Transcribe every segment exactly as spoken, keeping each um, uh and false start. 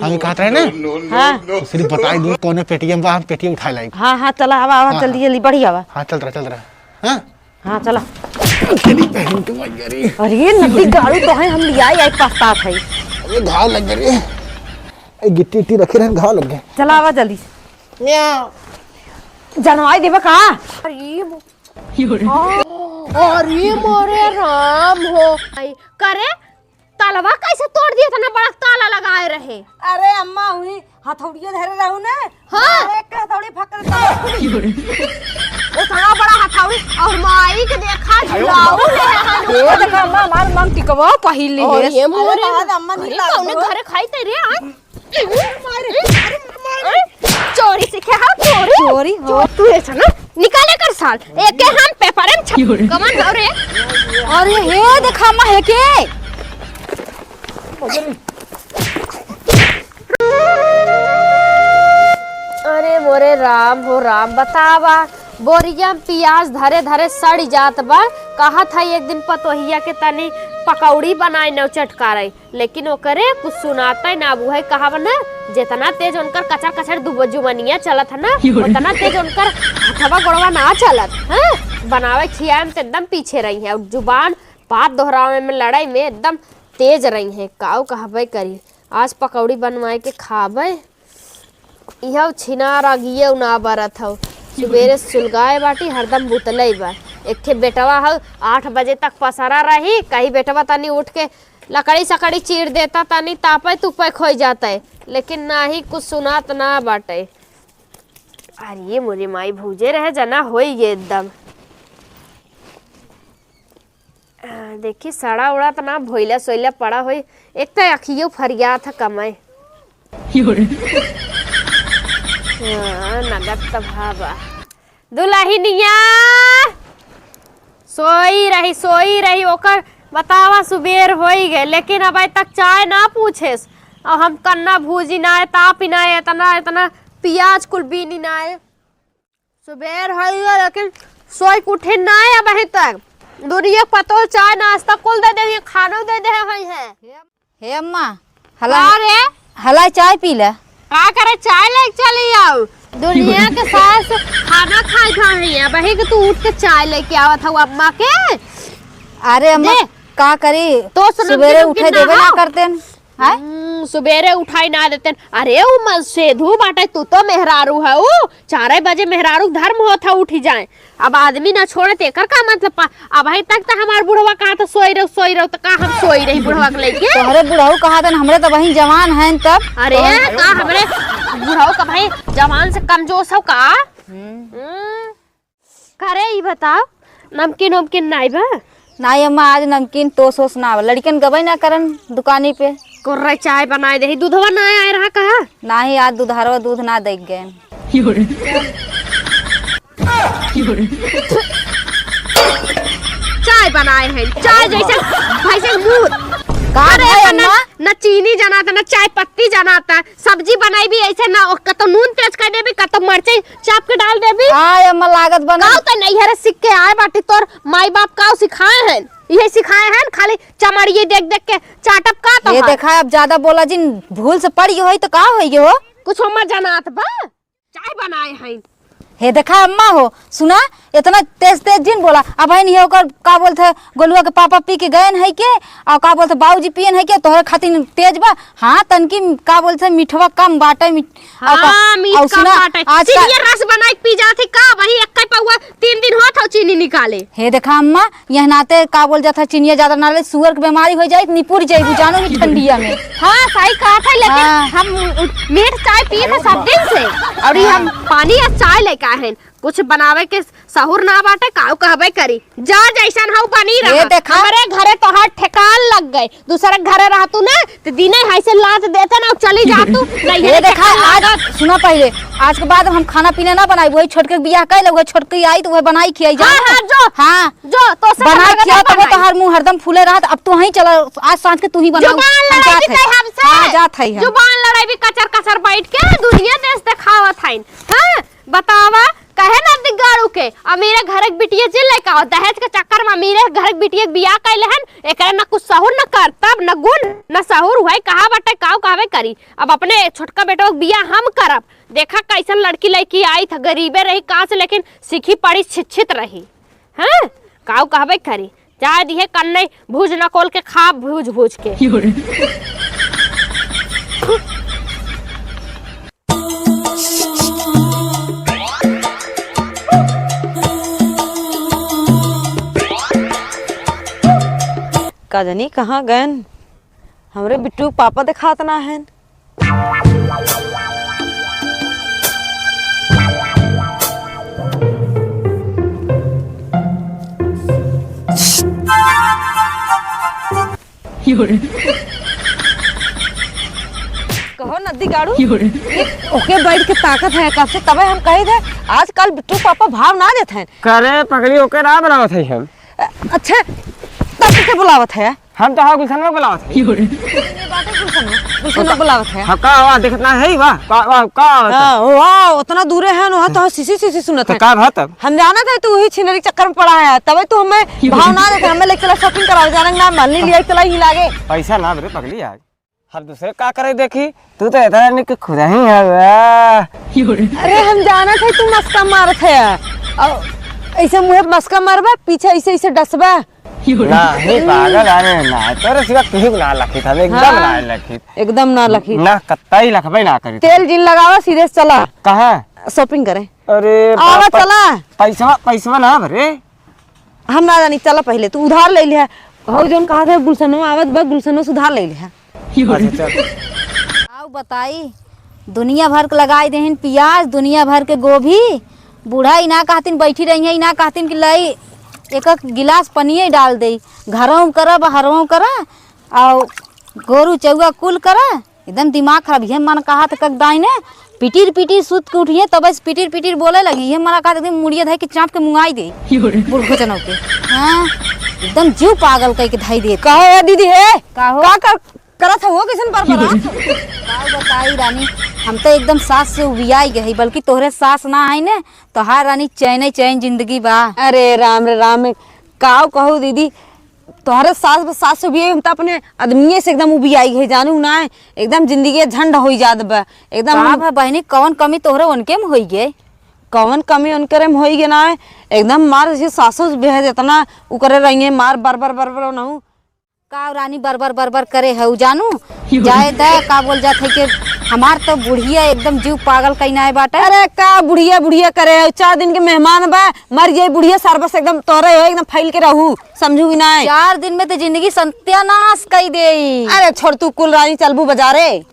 हम कहत रहे ना? हाँ। तो सिर्फ बताई दू कौन पेटियम बा, हम पेटियम उठाए लाई। हाँ, हाँ, चला, आवा, आवा, हाँ, जल्दी, हाँ। जल्दी, बढ़िया आवा। हाँ, चल रहा, चल रहा। हाँ? हाँ, चला। तेरी बहन के माई रे। अरे, नकली गाड़ू तो है, हम लिया आई, आई पछतात है। अरे, घाव लग गए रे। ए, गिट्टी, इट्टी रखे रहे, घाव लग गए। चला, आवा जल्दी। या। जनवाई देबे का? अरे, मो-, हाँ, अरे, मोरे राम हो। आई, करे, तालवा कैसे तोड़ दिया, इतना बड़ा ताला लगाए रहे? अरे अम्मा, हुई हथौड़िया धरे रहू ने। हाँ। अरे, एक हथौड़ी फकर दे। उतना बड़ा हथौड़ी और माई के देखा झुलाऊ ले हन। ये देखा अम्मा, हमार मन टिकवा पहिल ले और है। ये मोरे अरे, अम्मा अरे, नहीं कौने लागल। घरे खाई तेरे आज? अरे, अरे, चोरी सीखे हा, चोरी। चोरी हो। चोर, तू ऐसा ना निकाले कर साल। एक के हम पेपर में छप-, कमन हो रे। अरे हे देखा अम्मा हे के। अरे मोरे राम हो राम, बतावा, बोरिया में पियाज धरे धरे सड़ जात बा। कहत है एक दिन पतोहिया के तनी पकौड़ी बनाए न चटकारे, लेकिन ओकरे कुछ सुनाते ना। अब उहे कहब ना, जितना तेज उनकर कचर कचर दुब-, जुबनिया चलत है ना, उतना तेज उनकर हथवा गोड़वा ना चलत है। बनावे खियाए में तो एकदम पीछे रही है, और जुबान बात दोहरावे में, लड़ाई में एकदम तेज रही है। काऊ कहबे करी, आज पकौड़ी बनवाए के खाबे। इहउ छिनार अगियउ ना बरत हउ। सुबेरे सुलगाए बाटी, हरदम बुतलई बा। एक ठे बेटवा हउ, आठ बजे तक पसरा रही, कहीं बेटवा तनी उठ के लकड़ी सकड़ी चीर देता, तनी तापे तुपे खोई जाता है, लेकिन नाही, कुछ सुनात ना बाटे। अरे मोरे माई, भूजे रहे जना होई गे एकदम। आ, देखी, सड़ा उड़ा त ना, भोइला सोइला पड़ा होई। एक त अखियो फरियात ह कमाए। हाँ, नगद त भावा। दुलहिनिया सोई रही, सोई रही, ओकर बतावा सुबेर होई गए, लेकिन अबे तक चाय ना पूछेस। और हम कन्ना भूजी ना है, तापी ना है, इतना, इतना पियाज कुल बीनी ना है। सुबेर होई गए, लेकिन सोई के उठे ना है अबहीं तक। दुनिया के पतोह चाय नाश्ता कुल दे दे, खानो दे दे होई है। हे अम्मा, हला, का रे? हला चाय पी ले। का करे, चाय लेके चली आऊ? दुनिया के सास खाना खाए खा रही है, अबहीं के तू उठ के चाय लेके आवत हऊ अम्मा के। अरे अम्मा, दे। का करी? तो सुबेरे उठे देबे ना करते हैं। हम्म, सुबेरे उठाई ना देते हैं। अरे, उ मनसेधू बाटे, तू तो मेहरारू है, उ चारे बजे मेहरारू धर्म होत है, उठी जाए। अब आदमी ना छोड़े, त एकर का मतलब? पा-, अबहीं तक त हमार बुढ़वा कहा था, "सोई रहो, सोई रहो," त का हम सोई रही बुढ़वा के लेके? तोहरे बुढ़ऊ कहा था, हमरे त वही जवान हैं तब। अरे, का हमरे बुढ़ऊ का भाई जवान से कमजोर सब का? हम्म। हम्म। करे, ई बताओ, नमकीन वमकीन नाई बा? नाई अम्मा, आज नमकीन टोस ओस ना बा। लड़िकन गबे ना करन दुकानी पे। कोर्रा चाय बनाए देही, दूधवा ना आए रहा कहा? नाही, आज दुधारवा दूध ना दे गए। चाय बनाए हैं, चाय जैसे भैंसे के दूध। का अरे, भाई ना, अम्मा? ना चीनी जनाता, ना चाय पत्ती जनाता, सब्जी बनाई भी ऐसे ना, ओ, कतो नून तेज कर देबी, कतो मरचाई चाप के डाल देबी। आय अम्मा, लागत बना। काऊ त नैहरे सीख के आए बाटी, तोर माई बाप काऊ सिखाए हैं? इहे सिखाए हैं, खाली चमड़िए देख देख के चाटब का ये तोहार? देखा, अब ज्यादा बोला जिन, भूल से पड़ गयो होई तो का होई गयो हो? कुछ हमर जनात बा, चाय बनाए हैं। हे देखा अम्मा हो, सुना, इतना तेज तेज जिन बोला। अबहिन ये ओकर का बोलत है, गोलुआ के पापा पी के गएन है के, और का बोलत है, बाबूजी पियन है के, तोहरे खातिर तेज बा। हाँ, तनकी का बोलत है, मिठवा कम बाटे, मिठ-, और का, हाँ, मीठ और कम सुना, बाटे। आज का चिनिया रस बनाए के पी जात है का? वही एक पौवा तीन दिन होत हौ चीनी निकाले। हे देखा अम्मा, यह नाते का बोल जात है, चिनिया ज्यादा ना ले, सुअर के बीमारी हो जाई, निपुर जाई, जानू ही ठंडिया में। हाँ, सही कहत है, लेकिन हाँ। हम उ-, मीठ चाय पिए थे सब दिन से, और ये हम हाँ। पानी या चाय लेके आए हैं। कुछ बनावे के सहूर ना बाटे, काऊ कहबे करी। जा जैसन हऊ बनी रहा। ये देखा। हमरे घरे तोहार ठेकान लग गए। दूसरे घरे रहतू ना, तो दिने हाई से लात देते ना, चली जातू। नहीं ये है देखा, ठेकान आज लागत। सुना पहले, आज के बाद हम खाना पीना ना बनाई, वही छोटके के बियाह कर ले, वही छोटके आई तो वही बनाई खियाई हाँ, जाओ। हाँ, जो। हाँ। जो, तो से बनाई खियाई, तब तोहार मुंह हरदम फूले रहत। अब तू ही चला, आज सांझ के तू ही बनाऊ। जुबान हम लड़ाई जात भी है। तय हमसे। हाँ, जात है हम। जुबान लड़ाई भी कचर कचर बैठ के दुनिया देश देखावत है। हाँ, बतावा। कहे ना दिगाड़ू के, अमीरे घर के बिटिया जिन लइका हो, दहेज के चक्कर में अमीरे घर के बिटिया के बियाह कइले हन, एकरे ना कुछ सहूर, ना करतब, ना गुण, ना सहूर, उहइ कहा बाटे, काउ कहबे करी। अब अपने छोटका बेटवा के बियाह हम करब, देखा कइसन लड़की लइकी आइत ह, गरीबे रही कहाँ से, लेकिन सीखी पढ़ी शिक्षित रही। हाँ, काउ कहबे करी, जाए दिहे कन्नई भूज नकोल के खा भूज भूज के। का जानी कहाँ गएन, हमरे बिट्टू के पापा देखात ना हैं। कहो नदी गाड़ू, ओके बैठ के ताकत है कब से, तबे हम कही थे आजकल बिट्टू पापा भाव ना देत हैं। करे पगली, ओके ना बुलावत है हम। अ-, अच्छा, तब के बुलावत है? हम तो हाँ गुलशनवा बुलावत है। ये बात है गुलशनवा, गुलशनवा बुलावत है। हाँ, का आवाज देखत ना है, वाह, का, वाह, का आवत है? हाँ, वाह, उतना दूरे है ना, तो हाँ, सीसी, सीसी सुनत तो है। का बात अब? हम जानत है, तू वही छिनरी चक्कर में पड़ा है, तबे तू हमें भाव ना देते, हमें लेके चला shopping करावे, जाने के नाम मालनी लिया, चला ही लागे। पैसा ना रे पगली, आए। हम दूसरे का करे देखी, तू तो इतना निक खुदा ही है, वाह। अरे, हम जानत है, तू मस्का मारत है, और ऐसे मुँहे मस्का मारबा, पीछे ऐसे, ऐसे डसबा। नाही पागल, अरे ना, तोरे सिवा केहू ना लखित, हम एकदम हाँ, ना लखित। एकदम ना लखित। ना, कत्ता ही लखबे ना करी। तेल जिन लगावा, सीधे से चला। कहाँ? Shopping करे। अरे आवा, बाप, चला। पैसवा, पैसवा ना भरे। हम ना जानी, चला पहिले तू उधार ले लिहा। हो जौन कहा था गुलशनो आवत बा, गुलशनो से उधार ले लिहा। अच्छा, चल। आउ बताई, दुनिया भर के लगाई देहिन पियाज, दुनिया भर के गोभी। बूढ़ा ई ना कहतिन बैठी रही है, ई ना कहतिन कि लाई एक एक गिलास पनिये डाल दे। घरों करा, बहरों करा, आउ गोरू चौआ कुल करा। एकदम दिमाग खराब। ये मन कहा था कक दाई ने पिटिर पिटिर सुत के उठिए, तब से पिटिर पिटिर बोले लगी। ये मन कहा था एकदम मुड़िया धई के चाप के मुंगाई दे। बूढ़ो जनौ के। हाँ, एकदम जीव पागल कई के धई दे। कहो ए दीदी हे, का हो? का कर करत हवो, कइसन बरबरात हवो? का बताई रानी, हम तो एकदम सास से उबियाई गई, बल्कि तोहरे सास ना आई ने, तोहार रानी चैने चैन जिंदगी बा। अरे राम रे राम, काउ कहू दीदी, तोहरे सास बस सास से उबियाई, हम तो अपने आदमिये से एकदम उबियाई गई, जानू ना, एकदम जिंदगी झंड होई जात बा, एकदम का हम बा बहिनी, कौन कमी तोहरे उनके में होई गे? कौन कमी उनकरे में होई गे ना, एकदम मार जैसे सासो से बेहद इतना उकरे रही है, मार बर बर बर बर नहू। का रानी बरबर बरबर करे हउ जानू? जाए द, का बोल जात है कि हमार तो बुढ़िया एकदम जीव पागल कइनाए बाटे। अरे का बुढ़िया बुढ़िया करे हउ, चार दिन के मेहमान बा, मर जाई बुढ़िया, सार बस एकदम तोरे हो, एकदम फैल के रहू, समझू कि नाय? चार दिन में तो जिंदगी सत्यानाश कई देई। अरे छोड़ तू कुल रानी, चलबू बजारे?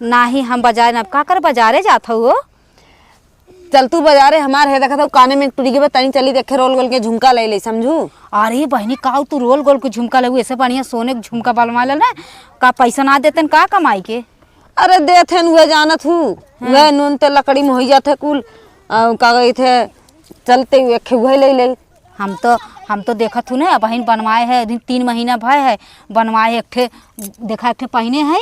नाही हम बजारे ना, का कर बजारे जात हउ हो? चल तू बजारे, हमार है देखत हउ काने में टूटी के बा, तनी चली देखे रोल गोल के झुमका ले ले, समझू? अरे बहिनी, काउ तू रोल गोल के झुमका लेबू, ऐसे बढ़िया सोने के झुमका बनवा ले ना। का पैसा ना देतन का कमाई के? अरे देत हन, उहे जानत हूँ, हाँ। उहे नून तेल लकड़ी में होई जात है कुल, आ, का कहत है, चलते हुए एक ठे उहे ले ले। हम तो, हम तो देखत हूँ ना, अबहिन बनवाए है, अभी तीन महीना भय है, बनवाए एक ठे, देखा एक ठे पहिने है,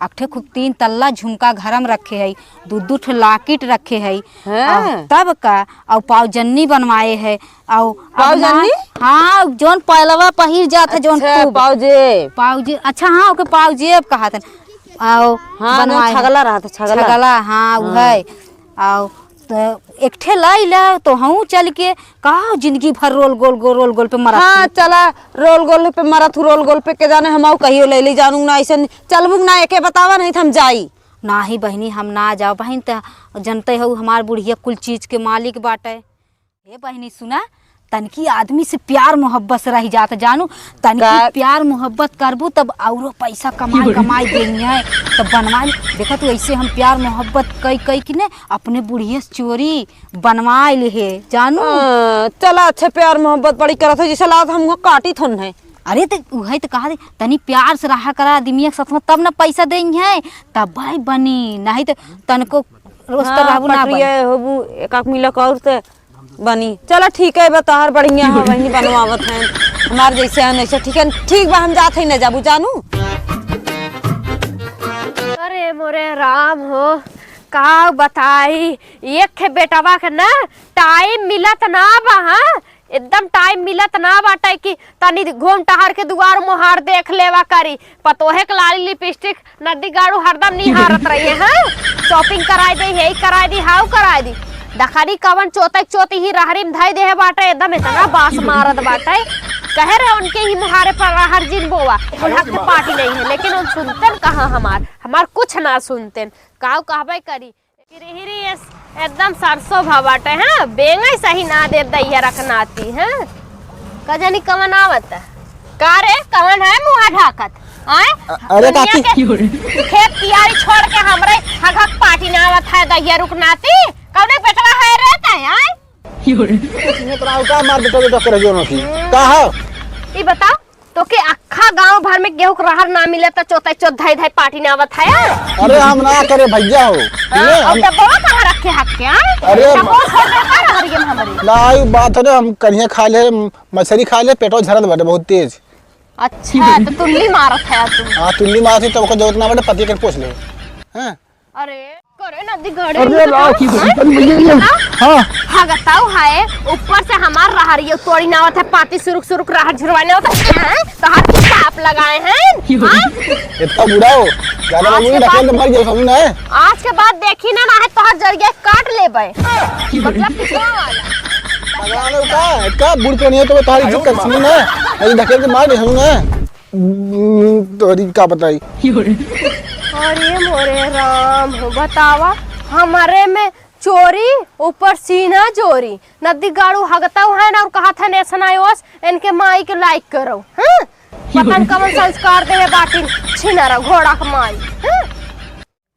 एक ठे खूब तीन तल्ला झुमका घर में रखे है, दू दू ठे लाकिट रखे है, हाँ। और तब का, और पावजन्नी बनवाए है, और अब ना, पावजन्नी? हाँ, जौन पहलवा पहिर जात है, जौन अच्छा, खूब। पावजेब। पावजेब, अच्छा, हाँ, ओके पावजेब कहत है। और हाँ, बनवाए है। छगला रहत है, छगला। छगला, हाँ, हाँ। उहे। आओ, त एक ठे लाई ले, तो हूँ चल के, का जिंदगी भर रोल गोल, गोल, रोल गोल पे मरत हाँ, हूँ। चला, रोल गोल पे मरत हूँ, रोल गोल पे के जाने हम आऊ कहियो ले ले जानू ना, ऐसे चलबू ना, एके बतावा, नहीं तो हम जाई। नाही बहिनी, हम ना जाओ बहिन, त जनते हो हमार बुढ़िया कुल चीज के मालिक बाटे। ए बहिनी सुना, तनकी आदमी से प्यार मोहब्बत से रह जात जानू, तनकी का? प्यार मोहब्बत करबू तब औरो पैसा कमाई, कमाई देनी है, तब बनवा ले। देखा तू ऐसे हम प्यार मोहब्बत कई कई के ने अपने बुढ़िया से चोरी बनवा ले हे जानू। हाँ, चला अच्छा प्यार मोहब्बत बड़ी करत हो, जैसे लागत हम काटी थोन है। अरे त उहे त कहा दे, तनी प्यार से रहा करा आदमी के साथ में, तब न पैसा देनी है, तब भाई बनी, नहीं त तनको रोज तो हाँ, रहबू ना पटरिया बनी। होबू, एक आक मिलक और ते बनी। चला ठीक है, बा तोहार बढ़िया है, वही बनवावत हैं। हमार जैसे है, वैसे ठीक है। ठीक बा, हम जात है, न जाबू जानू। अरे मोरे राम हो, का बताई, एक खे बेटवा के ना टाइम मिलत ना बा, हाँ? एकदम टाइम मिलत ना बाटे कि तनी घूम टहर के दुआर मुहार देख लेवा करी। पतोहे के लाली लिपस्टिक नदी गाड़ू हरदम निहारत रही है, हाँ? शॉपिंग कराई दे, यही कराई दी, हाउ कराई दी। दखनी कवन चोते चोती ही रहरी में धई देहे बाटे, एकदम इतना बास मारत बाटे। कहे रहे उनके ही मुहारे पर रहर जिन बोवा, बुढ़ा के पार्टी नहीं है, लेकिन उन सुनते न कहाँ हमार, हमार कुछ ना सुनते न। काउ कहबे करी। गिरहिरी एस-, एकदम सरसों भा बाटे, हाँ? बेंगई सही ना दे दैया रखनाती, हाँ? का जानी कवन आवत है? का रे, कवन है मुँह ढाकत? आय? अ-, अरे दुनिया काकी। के खेत कियारी छोड़ के हमरे हगहक पार्टी ना आवत है दैया रुकनाती? कौने बेटवा है रे तै, आय? कुछ नहीं कराओ का, मार बेटा बेटा कर जो ना की। का हो? ई बताओ, तोके अक्खा गांव भर में केहू के रहर ना मिले त चोते चोत धई धई पार्टी ना आवत है? अरे हम ना करे भैया हो। हाँ, सुने, और हम डब्बवा कहाँ रखे हक के, हाँ? अरे डब्बवा छोड़ दे का रहर ये में हमरे? ना, ई बात है ना, हम करिया खा ले, मछरी खा ले, पेटवा झरत बाटे बहुत तेज। अच्छा, तो तुल्ली मारत है तू? हाँ, तुल्ली मारत है, तो ओकर जरूरत ना बाटे, पति के पूछ ले। हाँ? अरे, करे नदी गड़े अरे, नहीं राव, तो अरे, भैया, ये, हाँ? हाँ, बताओ हाय, ऊपर से हमार रहरियो तोड़ी ना आवत है, पाती सुरुक सुरुक रहर झुरवाई ना आवत है, हैं? तो हाथ की चाप लगाए हैं, हाँ? इतना बूढ़ा हो, ज्यादा आज बाबू के ढकेल बाद तो मर गया, समझ ना है? आज के बाद देखी ना, ना है तोहर जरिया काट लेबे। मतलब पिछवा वाला। भगवान है का, का बूढ़ पुरानिया तो तुम्हारी इज्जत कर, समझ ना है? अरे ढकेल के मार दे, समझ ना है? हम्म, तोरी का बताई। अरे मोरे राम हो, बतावा, हमारे में चोरी, ऊपर सीना जोरी, नदी गाड़ू हगता है ना और कहा था नेसनायोस, इनके माई के लाइक करो, हाँ? पता न कवन संस्कार देहे बाटिन, छिनरा घोड़ा के माई, हाँ?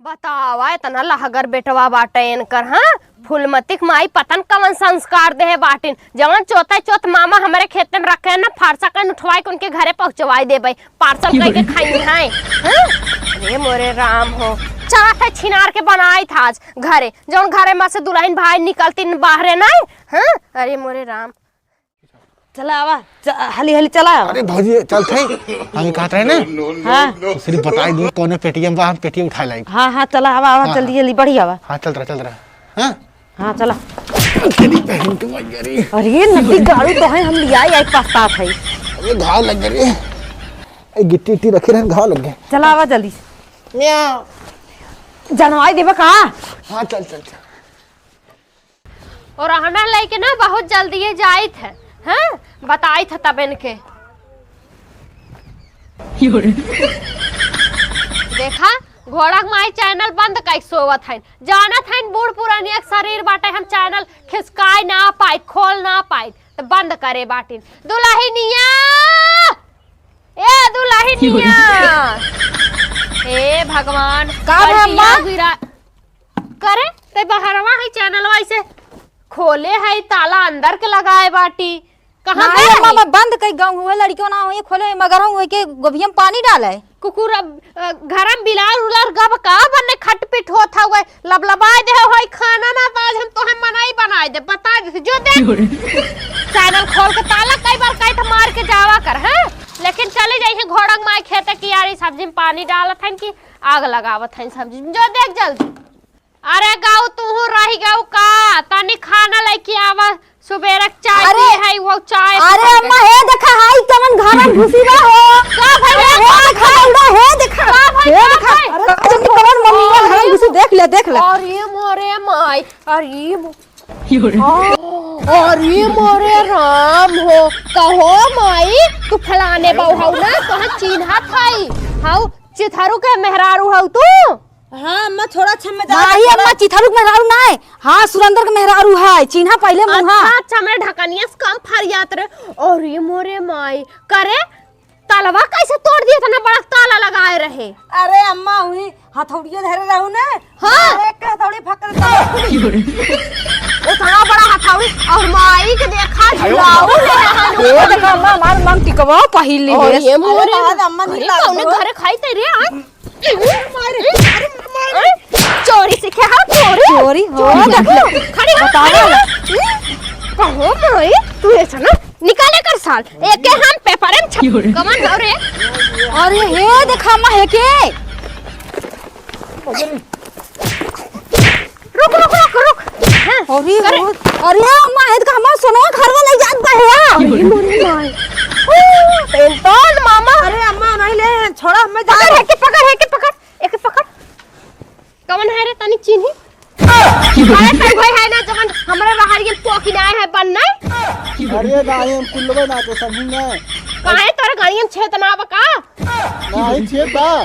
बतावा, इतना लहगर बेटवा बाटे इनकर, हाँ? फूलमती के माई पता न कवन संस्कार देहे बाटिन, जवन चोते चोत मामा हमरे खेते में रखे हैं ना, फारसा कन उठवाई के उनके घरे पहुँचवाई देबे, पार्सल करके खाई हैं, हाँ? अरे मोरे राम हो, चाट है छिनार के बनाई था आज घरे, जवन घरे में से दुल्हन भाई निकलती न बाहरे नहीं, हाँ? अरे मोरे राम। चला आवा, च-, हाली हाली चला आवा। अरे भौजी, चल थे। हम कहत रहे ना। हाँ। तो सिर्फ बताई दू, कौने पेटीएम बा, हम पेटीएम उठा लाई। हाँ, हाँ, चला आवा, आवा, हाँ, जल्दी, हाँ। जल्दी, बढ़िया आवा। हाँ, चल रहा, चल रहा। हाँ? हाँ, चला। तेरी बहन के माई रे। अरे, नदी गाड़ू तो है, हम लिया आई, आई पछतात है। अरे, घाव लग गए रे। ए, गिट्टी, इट्टी रखे रहे, घाव लग गए। चला आवा जल्दी। या। जनवाई देबा का? हाँ, चल, चल, चल। और रहना लेके ना बहुत जल्दी ये जाइत है, हाँ? बताइत है तब इनके। देखा, घोड़ा के माई चैनल बंद कइ सोवत हइन। जानत हइन बूढ़ पुरानिया के शरीर बाटे, हम चैनल खिसकाए ना पाई, खोल ना पाई, तो बंद करे बाटिन। दुलहिनिया, ए दुलहिनिया, हे भगवान, का भा अम्मा? गिरा करे, ते बहरवा है चैनलवा ऐसे खोले है, ताला अंदर के लगाए बाटी। कहाँ नाहीं गए अम्मा, है? मैं बंद कई गऊँ हुए, लड़कियों ना हुए खोले, मगर हम हुए के गोभियम पानी डाले। कुकुर अब, अ, घर में बिलार उलार गब का बन्ने खटपिट होत हवे, लबलबाए दे होई खाना ना, तो आज हम तोहे मनई बनाए दे, बता दे, जो दे। चैनल खोल के ताला कई बार कई तो मार के जावा कर, हैं? लेकिन चले जाइए घोड़ा के माई खेते कियारी सब्जी में पानी डालत हन कि आग लगावत हन सब्जी में, जो देख जल्दी। अरे गाऊ, तूहू रहि गऊ का? तनी खाना लइके आवा, सुबेरे के चाय अरे, पिए है, वो चाय अरे पकड़ के। अम्मा, हे देखा, हाई कवन घर में घुसी बा हो। का भइल? अरे, हे देखा, दौड़ा, हे देखा, का भइल, हे का देखा। भइल? अरे, जब कवन मम्मी का घर में घुसी, देख ले, देख ले। अरे मोरे माई, अरे मो-, अरे मोरे राम हो, कहो माई, तू फलाने बहू हऊ ना, तोहे चिन्हत हई, हऊ चिथरू के मेहरारू हऊ तू। हाँ, अम्मा, थोड़ा अच्छा मजाक माही, करा। अम्मा, चिथरू के मेहरारू ना है। हाँ, सुरेंद्र के मेहरारू है। चिन्हा पहिले मुँहा। अच्छा, अच्छा, मेरे ढकनिया से कम फरियात रहे। और ये मोरे माई, करे, तालवा कैसे तोड़ दिया? इतना बड़ा ताला लगाए रहे। अरे अम्मा, वही हथौड़िया धरे रहू ना। हाँ। अरे, एक हथौड़ी फकर दे। इतना बड़ा हथौड़ी और माई के देखा झुलाऊ ले रहन। ए, देखा अम्मा, हमार मांग टिकवा पहिल ले और है। ये मोरे अरे, अम्मा, नहीं अरे, लागल कौने हो। घरे खाई तेरे, हाँ? अरे, चोरी सीखे हा, चोरी? चोरी हो, चोरी देख ले। देखो, खड़ी हो, बतावा खड़ी हो। ना। कहो माई, तू ऐसा ना निकाले कर साल। एके हम पेपर में छप-, कमन हो रे? अरे हे देखा अम्मा हे के। अरे, अरे, अरे। अरे अम्मा, ये तो हमार सोनवा घरवा ले जात बा है। अरे मोरी माई। ओ, पेंतोन मामा। अरे अम्मा, नहीं ले, छोड़ा, हमें जा। पकड़, है के पकड़, है के पकड़, एके पकड़। कवन है रे, तनी चिन्ही? अरे, तई भाई है ना, जवन हमरे बाहर ये पोकी ना है, बन नहीं? अरे, नहीं, हम कुल्लवे ना के समझी ना। काहे तोरे गाड़ियन छेद ना बा का? नहीं, छेद बा।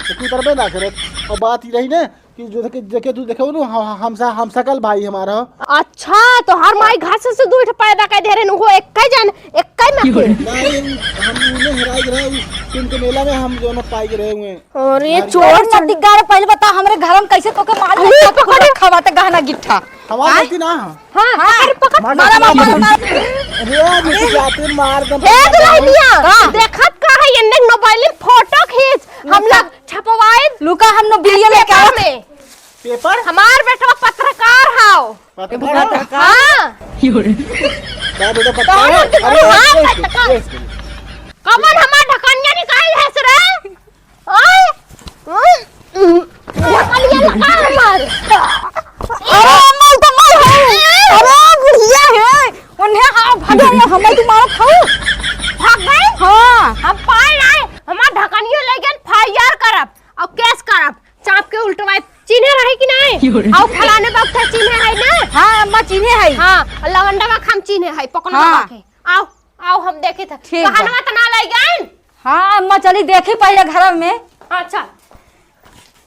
तो तू उतरबे ना करत। और बात ही रही ना, कि जो देखे, देखे तू देखे नु, हम, हमसा, हमसकल भाई हमारा। अच्छा, तोहार माई घास से दू ठो पैदा कर दे रहे, उनको एक ही जन, एक ही में। नहीं, हम उन्हें हेराई रहे, उ, उनके मेला में हम जो ना पाई रहे हुए। अरे अरे चोर चोर चंद- नतीगार, पहले बता हमरे घर में कैसे तोके माल अरे रखा, पकड़। रखा बाटे गहना गिट्ठा। हमार आय? गलती ना है। हाँ, हाँ। अरे पकड़। मार मारा, दे, मारा, मार मारा। दे। अरे, मुझे जाते मार दम। हे दुल्हनिया, का? देखत का है, एन्ने मोबाइल में फोटो खींच, हम लुका। लोग छपवाए लुका, हम लोग वीडियो लेके पेपर आवत। में। पेपर? हमार बेटवा पत्रकार हाव। पत्रकार? हाँ। का बेटा पत्रकार? कौन है? अरे, हाँ, एक second, पत्रकार। एक second। कमन हमार ढकनिया निकाल है रे? ओए! ओए! ढकनिया निकाल हमार। अरे, अम्मा, ई तो मार है। अरे, बुढ़िया है। उन्हें हाँ, भाग जा, हमें तू मारो खाऊ। भाग गई? हाँ। हम पाए आए, हमार ढकनिया लेके F I R करब। और case करब, चाप के उल्टवाए, चिन्हे रही कि नहीं? क्यों रे? आउ फलाने वक्त चिन्हे है ना? हाँ, अम्मा, चिन्हे है। हाँ, और लवंडा बा हम चिन्हे है, पकड़ो हाँ। बा के। आओ, आओ, हम देखे थे। ठीक बा। गहनवा त ना लाई गए? हाँ, अम्मा, चली देखी पहले घर में। हाँ, चल।